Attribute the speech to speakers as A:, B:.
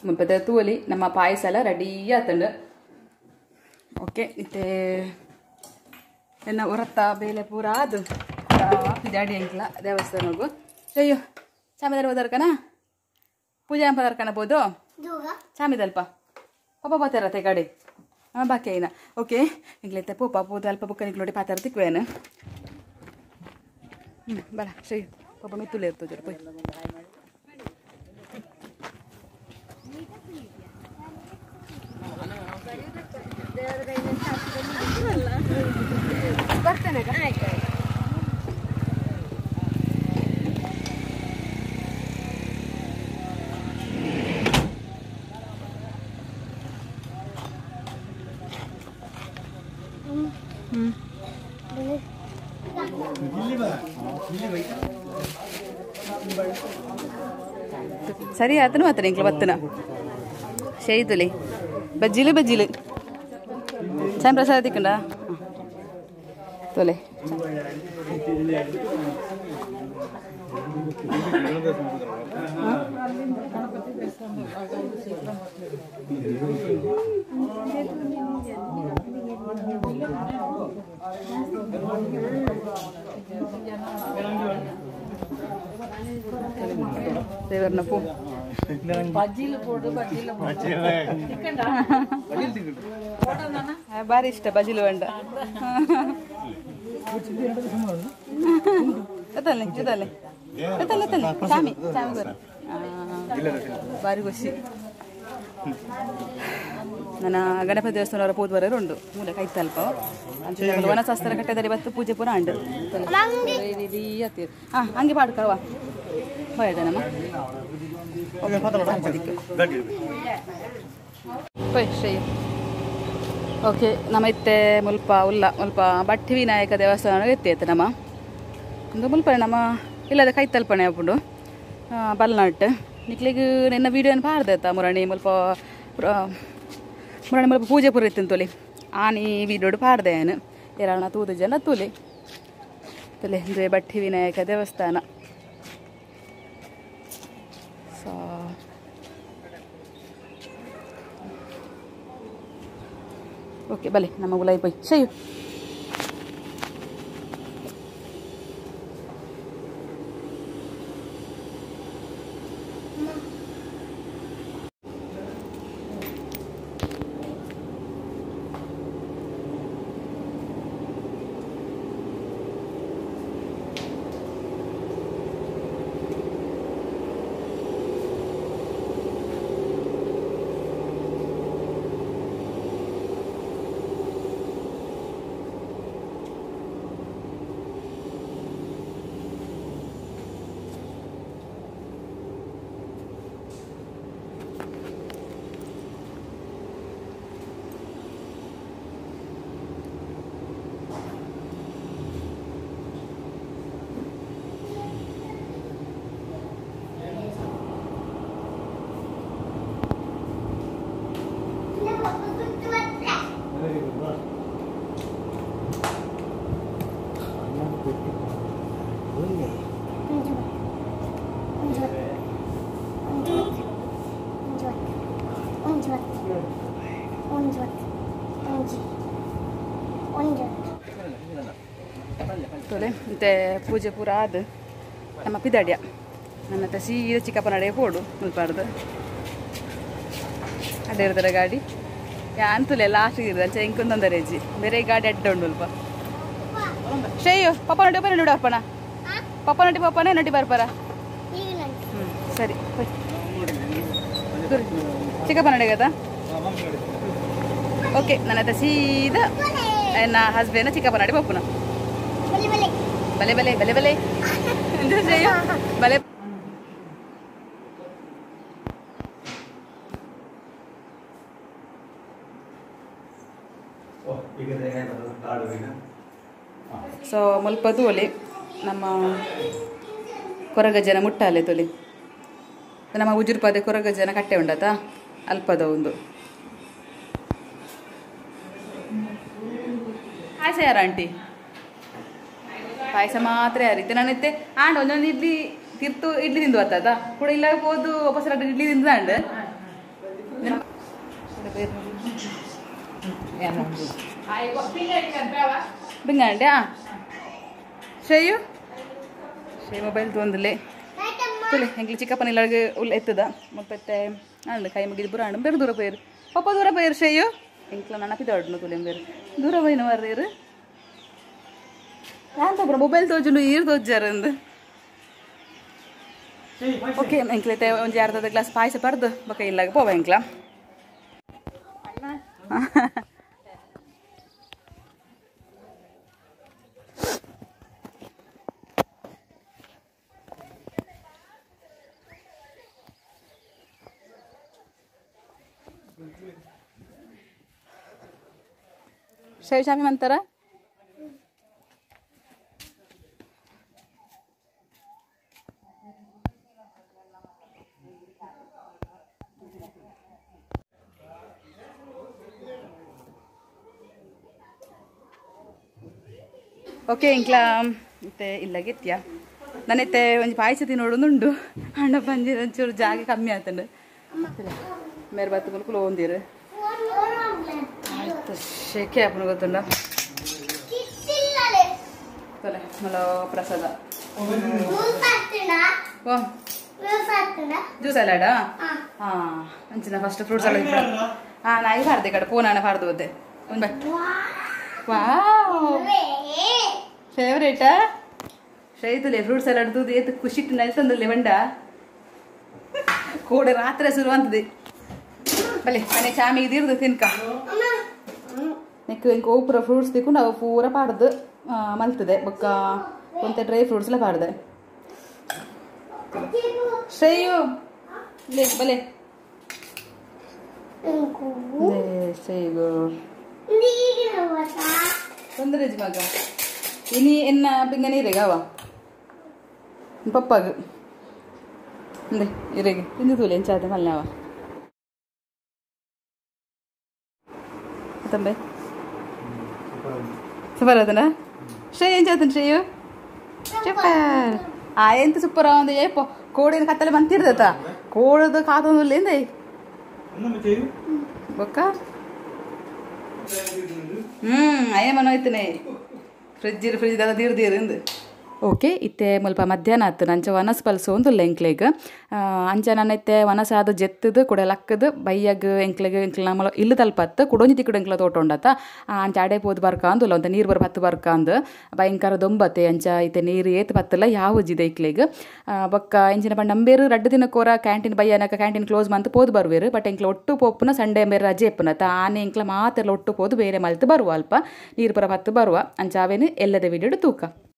A: ಮುಲ್ಪದ ತೂಲಿ ನಮ್ಮ ಪಾಯಸ ಎಲ್ಲ ರೆಡಿ ಆತಂಡು. ಓಕೆ ಇತ್ತೆ ಎನ್ನ ಉರತ್ತ ಬೇಲೆ ಪೂರ ಅದು ಪಿದಾಡಿ ಅಂಕ್ಲ ದೇವಸ್ಥಾನಗು. ಅಯ್ಯೋ ಚಾಮಿದಲ್ ಹೋದರ್ಕನ ಪೂಜೆ ಪದರ್ಕನ ಬೋದು ಚಾಮಿದಲ್ಪ ಪಾಪ ಪಾತಾರತ್ತೆ ಗಾಡಿ ಹಾಂ ಬಾಕಿ ಐನ. ಓಕೆ ಇಂಗ್ಲೈತೆ ಪೋಪ ಪೋದು ಅಲ್ಪ ಬುಕ್ಕ ನಿಕ್ಲೋಡಿ ಪಾತಾರ ತಿಕ್ವೇನು. ಹ್ಞೂ ಬರ ಶ್ರೀ ಪಾಪ ಮೆತ್ತುಲೆ ಇರ್ತದೆ ಪೋಯ್. ಬರ್ತೇನೆ. ಸರಿ ಆತನು ಮಾತ್ರ ಇಂಕ್ಲ ಬತ್ತನ ಶೈದುಲಿ ಬಜ್ಜಿಲು ಬಜ್ಜಿಲು ಚಾಯ್ ಪ್ರಸಾದ ತಿಕ್ಕಂಡ ತೊಲೆ. ದೇವರನ್ನ ಪೂ ಭಾರಿ ಇಷ್ಟ ಬಜಿಲು ಬೇಡ. ಎತ್ತಲ್ಲ ಎತ್ತಲ್ಲ ಎತ್ತಲ್ಲ ಎತ್ತಲ್ಲ ಚಾಮಿ ಚಾಮಿ ಬರ ಭಾರಿ ಖುಷಿ. ನನ್ನ ಗಣಪತಿ ದೇವಸ್ಥಾನ ಪೂಜೆ ಬರೋರು ಉಂಡು ಮೂಲೆ ಕೈತಲ್ಪ ವನಶಾಸ್ತ್ರ ಕಟ್ಟೆದರೆ ಬತ್ತು ಪೂಜೆ ಪೂರ ಅಂಡು ಹಾಂ ಹಂಗೆ ಪಾಡ್ಕವ ಹೋಯ್ದ ನಮ್ಮ ಶ್ರೀ. ಓಕೆ ನಮ್ಮ ಇತ್ತೆ ಮುಲ್ಪ ಉಲ್ಲ ಮುಲ್ಪ ಬಟ್ಟಿ ವಿನಾಯಕ ದೇವಸ್ಥಾನ ಎತ್ತಿ ನಮ್ಮ ಒಂದು ಮುಲ್ಪ ನಮ್ಮ ಇಲ್ಲದ ಕೈತಲ್ಪಣೆ ಉಂಡು ಬಲ್ನಾಟ್ ನಿಕ್ಲಿಗೆ ನಿನ್ನ ವೀಡಿಯೋನ ಪಾರ್ದತ್ತ ಮುರಣಿ ಮುಲ್ಪ ಮುರಣಿ ಮುಲ್ಪ ಪೂಜೆ ಪೂರ ಇತ್ತು ತೊಲಿ ಆನಿ ವೀಡಿಯೋಡು ಪಾರ್ದೆ ಏನು ಎರಣ ತೂದು ಜನ ತೂಲಿ ತೊಲೆ ಅಂದ್ರೆ ಬಟ್ಟಿ ವಿನಾಯಕ ದೇವಸ್ಥಾನ. ಸೊ ಓಕೆ ಬಲೆ ನಮ್ಮ ಉಲಾಯಿ ಪೋಯ್ ಶಯು. ತೊಲೆ ಮತ್ತೆ ಪೂಜೆ ಪೂರ ಅದು ನಮ್ಮ ಪಿದಾಡಿಯ ನನ್ನ ಸೀದಾ ಚಿಕ್ಕಪ್ಪನ ಅಡೆಗೆ ಪೋಡು ಮುಲ್ಪಾರ್ದು ಅಡ್ಡ ಇರ್ತಾರೆ ಗಾಡಿ ಅಂತಲೇ ಲಾಸ್ಟ್ ಇರ್ತದೆ ಅಂಚೆ ಇಂಕೊಂದೊಂದರೆ ಅಜ್ಜಿ ಬೇರೆ ಗಾಡಿ ಅಡ್ಡ ಉಂಡು ಸ್ವಲ್ಪ. ಶ್ರೇಯು ಪಪ್ಪ ನೋಡಿ ಒಬ್ಬನೇ ನೋಡಿ ಅಪ್ಪಣ ಪಪ್ಪ ನೋಡಿ ಪಪ್ಪನೇ ನೋಡಿ ಬರ್ಪರ. ಹ್ಞೂ ಸರಿ ಚಿಕ್ಕಪ್ಪ ನೋಡಿ ಆಯ್ತಾ. ಓಕೆ ನನ್ನ ಸೀದಾ ನನ್ನ ಹಸ್ಬೆಂಡ್ ಚಿಕ್ಕಪ್ಪ ನಾಡಿ ಪಪ್ಪನ ಬಲೆ ಬಲೆ ಬಲೆ ಬಲೆ ಬಲೆ. ಸೊ ಮುಲ್ಪ ತೋಲಿ ನಮ್ಮ ಕೊರಗಜ್ಜನ ಮುಟ್ಟಾಲೆ ತೊಲಿ ನಮ್ಮ ಉಜುರ್ಪದೆ ಕೊರಗಜ್ಜನ ಕಟ್ಟೆ ಉಂಡತ ಅಲ್ಪದ ಒಂದು ಪಾಯಸ ಯಾರ ಆಂಟಿ ಪಾಯಸ ಮಾತ್ರ ಯಾರಿತ್ತೆ ನಾನಿತ್ತೆ ಆಂಡ್ ಒಂದೊಂದು ಇಡ್ಲಿ ತಿರ್ತು ಇಡ್ಲಿ ತಿಂದು ಬರ್ತದ ಕೂಡ ಇಲ್ಲ ಹೋದು ವಾಪಸ್ ಇಡ್ಲಿ ತಿಂದು ಅಂಡ್. ಬಿಂಗಾಂಡೆ ಶ್ರೇಯು ಶ್ರೇಯು ಮೊಬೈಲ್ ತೊಂದಿಲ್ಲ ತುಲೆ ಎಂಗ್ಲಿ ಚಿಕ್ಕಪ್ಪನ ಇಲ್ಲಗೆ ಉಲ್ಲ ಎತ್ತದ ಮುಪ್ಪತ್ತೆ ಅಂಡ್ ಕೈ ಮುಗಿದು ಪೂರ ಅಂಡು ಬೇರೆ ದೂರ ಪೋಯಿರು ಪಪ್ಪ ದೂರ ಪೋಯಿರು ಶ್ರೇಯು ಎಂಕ್ಲ ನನ್ನ ಪಿದಾಡ್ನು ತುಲೆ ಬೇರೆ ದೂರ ಪೋಯಿನ ಮರ್ರೀರು ಅಂತ ಮೊಬೈಲ್ ತೋಜುಂಡು ಈರು ತೋಜಾರ ಅಂದು ಓಕೆ ಎಂಕ್ಲೈತೆ ಒಂಜಿ ಅರ್ಧದ ಗ್ಲಾಸ್ ಪಾಯಸ ಪರ್ದು ಬೊಕ ಇಲ್ಲಾಗ ಪೋವ ಎಂಕ್ಲ ಶ್ರೇಯು ಮಂತಾರ ಓಕೆ ಇಂಕ್ಲ ಮತ್ತೆ ಇಲ್ಲಾಗಿತ್ಯ ನನ್ನೈತೆ ಒಂಜಿ ಪಾಯಸ ತಿನ್ನೋಡುಂಡು ಅಣ್ಣ ಪಂಜಿ ಒಂಚೂರು ಜಾಗ ಕಮ್ಮಿ ಆತಂಡು ಮೇರೆ ಬತ್ತು ಕುಲ್ಕುಲು ಒಂದಿರು ಆಯ್ತು ಶೆಕೆ ಅಪ್ಪನ ಗೊತ್ತುಂಡ ತೊಲೆ ಮಲೋ ಪ್ರಸಾದ ಓ ಜ್ಯೂಸ್ ಅಲ್ಲಾಡ ಹಾಂ ಅಂಚಿನ ಫಸ್ಟ್ ಫ್ರೂಟ್ಸ್ ಎಲ್ಲ ಹಾಂ ನಾಯಿ ಪಾರ್ದೆ ಕಡೆ ಪೋನಾಣ ಪಾರ್ದು ಹೋದೆ ಒಂದು ಬೈ ವಾವ್ ಫೇವ್ರೇಟಾ ಶ್ರೇಯತುಲೆ ಫ್ರೂಟ್ಸ್ ಎಲ್ಲ ದೂದು ಏತು ಖುಷಿ ನಲ್ತಂದಲ್ಲಿ ಬಂಡ ಕೋಡೆ ರಾತ್ರಿ ಶುರು ಅಂತದೆ ಬಲೆ ಮನೆ ಚಾಮಿ ಇದಿರ್ದು ತಿನ್ಕ ನೆಕ್ ಇಂಕ ಪೂರ ಫ್ರೂಟ್ಸ್ ತಿಕ್ಕೊಂಡು ಅವು ಪೂರ ಪಾಡ್ದು ಮಲ್ತದೆ ಬೊಕ್ಕ ಒಂತೆ ಡ್ರೈ ಫ್ರೂಟ್ಸ್ ಎಲ್ಲ ಪಾಡ್ದೆ ಶ್ರೇಯು ಲೇ ಬಲೆ ಶ್ರೇಯು ತೊಂದರೆ ಮಗ ಇನಿ ಎನ್ನ ಪಿಂಗನ ಇರೆಗಾವ ಪಪ್ಪಾಗ ಅಂದೆ ಇರೆಗೆ ತಿಂದು ತೂಲೆ ಎಂಚಾದ ಮಲ್ನಾವ ತಂಬೆ ಸೂಪರ್ ಅದನ ಶ್ರೇಯ ಎಂಚಾತನ ಶ್ರೇಯು ಸೂಪರ್ ಆ ಎಂತ ಸೂಪರ್ ಒಂದು ಏಪೋ ಕೋಡಿನ ಕತ್ತಲೆ ಬಂತಿರ್ತದ ಕೋಡದ ಕಾತೊಂದು ಎಂದ ಬೊಕ್ಕ ಅಯ್ಯ ಮನೋಯ್ತನೆ ಫ್ರಿಜ್ ಫ್ರಿಜ್ ದಾದ ದೀರ್ ದೀರ್ ಇಂದು ಓಕೆ ಇತ್ತೆ ಮುಲ್ಪ ಮಧ್ಯಾಹ್ನ ಆತು ನಂಚ ವನಸ್ ಪಲ್ಸು ಒಂದುಲ್ಲ ಎಂಕ್ಲೆಗ್ ಅಂಚ ನನ್ನೈತೆ ವನಸ ಅದು ಜೆತ್ತದು ಕೂಡ ಲಕ್ಕದು ಬೈಯಾಗ ಎಂಕ್ಲೆಗ್ ಎಂಕ್ಲ ನಮ್ಮಲ ಇಲ್ಲು ತಲ್ಪತ್ತು ಕುಡೊಂಜಿ ತಿಕ್ಕಡು ಎಂಕ್ಲ ತೋಟ ಉಂಡತ್ತ ಅಂಚ ಅಡೆ ಪೋದು ಬರ್ಕ ಅಂದುಲ್ಲ ಅಂತ ನೀರು ಬರ ಪತ್ತು ಬರ್ಕ ಅಂದು ಭಯಂಕರ ದೊಂಬತ್ತೆ ಅಂಚ ಇತ್ತೆ ನೀರು ಏತ್ ಪತ್ತಲ್ಲ ಯಾವಜಿದೆ ಎಂಕ್ಲೆಗ್ ಬೊಕ್ಕ ಎಂಚಿನ ಪಂಡ ನಂಬೇರು ರಡ್ಡು ದಿನಕ್ಕೋರ ಕ್ಯಾಂಟೀನ್ ಬೈಯಾನಕ ಕ್ಯಾಂಟೀನ್ ಕ್ಲೋಸ್ ಮಂತ್ ಪೋದು ಬರುವೇರು ಬಟ್ ಎಂಕ್ಲ ಒಟ್ಟು ಪೋಪುನ ಸಂಡೇ ಬೇರೆ ರಜೆ ಎಪ್ಪುನತ್ತ ಆನೆ ಎಂಕ್ಲ ಮಾತೆಲ್ಲ ಒಟ್ಟು ಪೋದು ಬೇರೆ ಮಲ್ತು ಬರುವ ಅಲ್ಪ ನೀರು ಬರ ಪತ್ತು ಬರುವ ಅಂಚ ಅವೇನು ಎಲ್ಲದ ವಿಡಿಯೋಡು ತೂಕ.